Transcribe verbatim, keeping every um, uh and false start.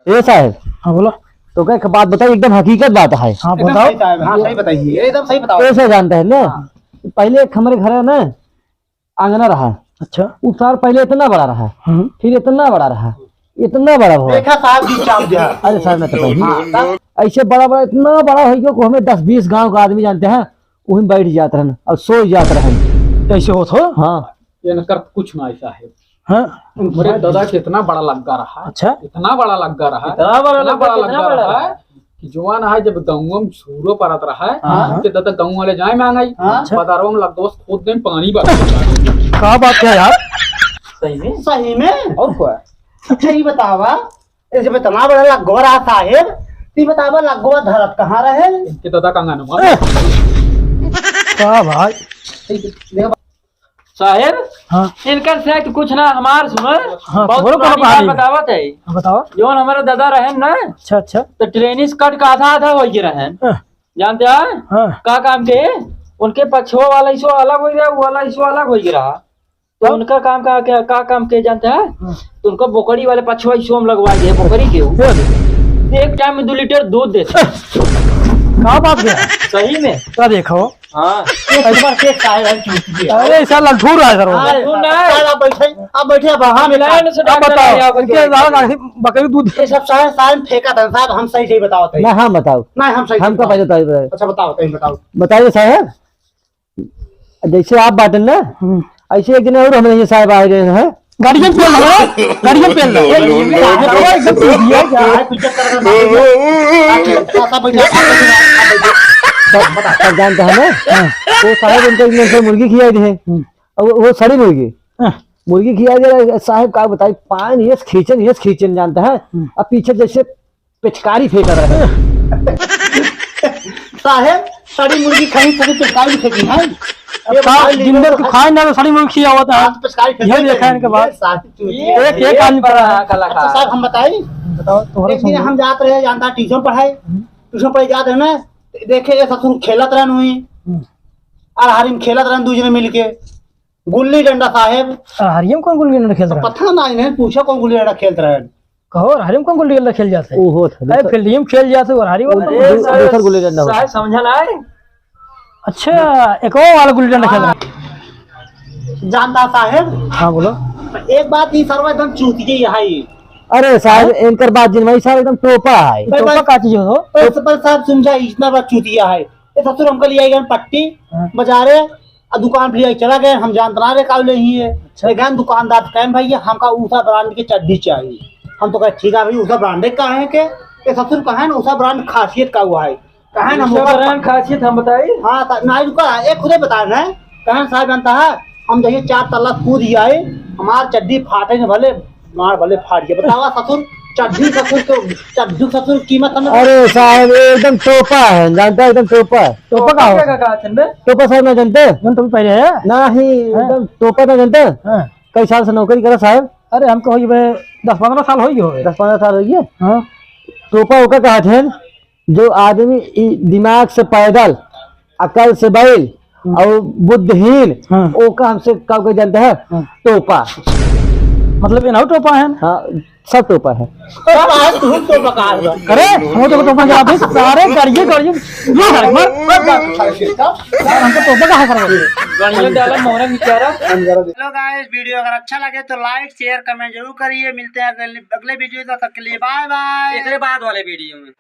ए साहेब। हाँ, बोलो। तो का एक बात बताई, एकदम हकीकत बात है। हाँ, एकदम बताओ। सही साहेब, हाँ, सही बताइए, एकदम सही बताओ। ऐसे जानते हैं ना, हाँ। पहले एक हमरे घर है ना, आंगना रहा। अच्छा। उ सार पहले इतना बड़ा रहा, हम्म। फिर इतना बड़ा रहा, इतना बड़ा हुआ। देखा साहब जी, चाप दिया। अरे साहब, मैं तो कहूँ। हाँ, तब? ऐसे बड़ा बड़ा, इतना बड़ा हो गया कि हमें दस बीस गांव का आदमी जानते हैं, वहीं बैठ जात रहन और सो जात रहन। ऐसे होत हो? हाँ। इनकर कुछ ना ऐसा है। हाँ। हमरे दादा के इतना बड़ा लग्गा रहा है, अच्छा। इतना बड़ा लग्गा रहा है, इतना बड़ा इतना लग्गा, बड़ा कितना लग्गा बड़ा रहा है? कि जवान है, जब गौवा में सूरो परत रहा है, हाँ। के दादा गौवा वाले जाए मांगाई, हाँ। अच्छा। बदारवा में लग्गवा से खोद देन, पानी बरस। का बात है यार? सही में? सही में? और क्या? अच्छा, ये बतावा, जब इतना बड़ा लग्गवा रहा साहेब, तो ये बतावा, लग्गवा धरत कहाँ रहे? इनके दादा का अंगनवा। ए! का भाई? देखो, साहेब, हाँ। इनकर से तो कुछ ना, हमार सुनो। हाँ, बहुत बोलो, पुरानी कौनो बात कहानी? बतावत है। हाँ, बताओ। जौन हमारे दादा रहन ना, अच्छा, अच्छा। तो ट्रेनिस कट का आधा आधा हो गए रहन। हाँ। जानते हैं? हाँ। का काम के? उनके पछुआ वाला हिस्सा अलग हो गया, वो वाला हिस्सा अलग हो गया रहा। तो तब? उनका काम का, क्या, का काम के जानते हैं? हाँ। तो उनका बोकड़ी वाले पछुआ हिस्सा हम लगवा दिए, बोकड़ी के ऊपर। बोल। एक टाइम में दो लीटर दूध देते। का बात है? सही में। का देखो? हाँ। एक नंबर के साहेब है, चूतिया। अरे, ऐसा लठूर है, सर। हाँ, लठूर ना है। साहब, आप बैठे, आप बैठे, अब हम मिलान से अब डॉक्टर बताओ, आ गया, इनके बताओ। दादा आखिर बकरी दूध ये सब साहेब, साहेब फेंका था, साहब, हम सही, सही बताओ, सही। ना, हम बताओ। ना, हम सही, सही हमको बताओ। पहले बताओ, बताओ। अच्छा, बताओ, सही बताओ। बताइए, साहेब। जैसे आप बाटन ना, हम्म। ऐसे एक दिन और हमारे ये साहेब आ गए हैं। गाड़ी में पेल लगा, गाड़ी में पेल लगा। No, no, no, no। एकदम पी दिया क्या? सब, सब जानता है ना? हाँ। वो साहेब उनको एक दिन से मुर्गी खियाई दी है। हम्म। अब वो सड़ी मुर्गी। हाँ। मुर्गी खियाई दे रहा है, साहेब का बताई, पान ये खींचन, ये खींचन जानता है। हम्म। अब पीछे जैसे पिचकारी फेंक रहे हैं। साहेब, सड़ी मुर्गी खाई, सड़ी पिचकारी फेंकी है। ये का बताओ, जिंदा लीजिए तू तो खाए ना तो सड़ी मुर्गी खिया होता है। आज पिचकारी फेंकी ये देखा है। इनके बाद। ये साहब, ये एक, एक ये आदमी पड़ा है। कलाकार। अच्छा साहब, हम बताई? बताओ, तुम्हारा एक दिन सुन। हम जात रहे, जानता ट्यूशन पढ़ाई, हम्म। ट्यूशन पढ़ाई जात रहे ना, देखे ये ससुर खेलत रहन हुई, हम्म। और हरिम खेलत रहन दू जने मिलके, गुल्ली डंडा साहेब। अरहरिया में कौन गुल्ली डंडा खेलत रहा? पता ना, इन्हें पूछा कौन गुल्ली डंडा खेलत रहे। कहो, अरहरिया में कौन गुल्ली डंडा खेल जात है? ओहो, अरे, दूसर, फील्डिया में खेल जात है, अरहरिया वाला दू-, गुल्ली डंडा। दूसर, दूसर गुल्ली डंडा होता। साहेब समझा ना है। अच्छा, एक और वाला गुल्ली डंडा खेलत रहा। जानता साहेब? हाँ, बोलो। एक बात, ये सरवा एकदम चूतिया है ये। अरे साहेब, हाँ? इनकर बात जिन भाई साहब एकदम टोपा है। भाई, टोपा भाई, का चीज हो? पर, पर साहब समझा, इतना बड़ा चूतिया है। ये ससुर हमको ले आई गए पट्टी हाँ। बाजारे, आ दुकान पे ले आई चला गए, हम जानत ना रहे का ले ही है। अच्छा। ले गए दुकानदार से कहेन, "भैया, हमका उषा ब्रांड के चड्डी चाहिए।" हम तो कहे, "ठीक है भाई, उषा ब्रांड का है के?" ये ससुर कहेन, "उषा ब्रांड खासियत का हुआ है।" कहेन, "हम उषा ओकर ब्रांड खासियत हम बताई?" हाँ, त-, नहीं रुका, एक खुदे बताए ना। कहेन, "साहब जानता है, हम जैसे चार तल्ला कूद ही आए, हमार चड्डी फाटे न भले, मार भले फाट गया।" बतावा ससुर, चड्डी ससुर के, चड्डी ससुर कीमत हमें अरे साहब, ये एकदम टोपा है, जानता है, एकदम टोपा। टोपा का हो? क्या कहा थे बे? टोपा साहब ना जानते? जौन टोपी पहने है? नहीं, हाँ। एकदम टोपा ना जानते? हाँ। कई साल से नौकरी करा साहब? अरे हमको हो गए दस पन्द्रह साल हो गए हो गए। दस पन्द्रह साल हो गए? हाँ। टोपा ओका कहा थे? जो आदमी ई दिमाग से पैदल, अकल से बैल हम्म। और बुद्धिहीन, हाँ। ओका हमसे का, का जानता है? हाँ। टोपा। मतलब ये ना टोपा है ना? हाँ, सब टोपा है। सब आज तू टोपा का है। अरे, हम तो टोपा के आदमी सारे करिए, करिए। ये कर, मर, मर, मर। हमको टोपा का है, कर। गणिया डाला मोहरा बेचारा। Hello guys, video अगर अच्छा लगे तो like, share, comment जरूर करिए। मिलते हैं अगले, अगले video, तब तक के लिए bye bye। एकरे बाद वाले video में।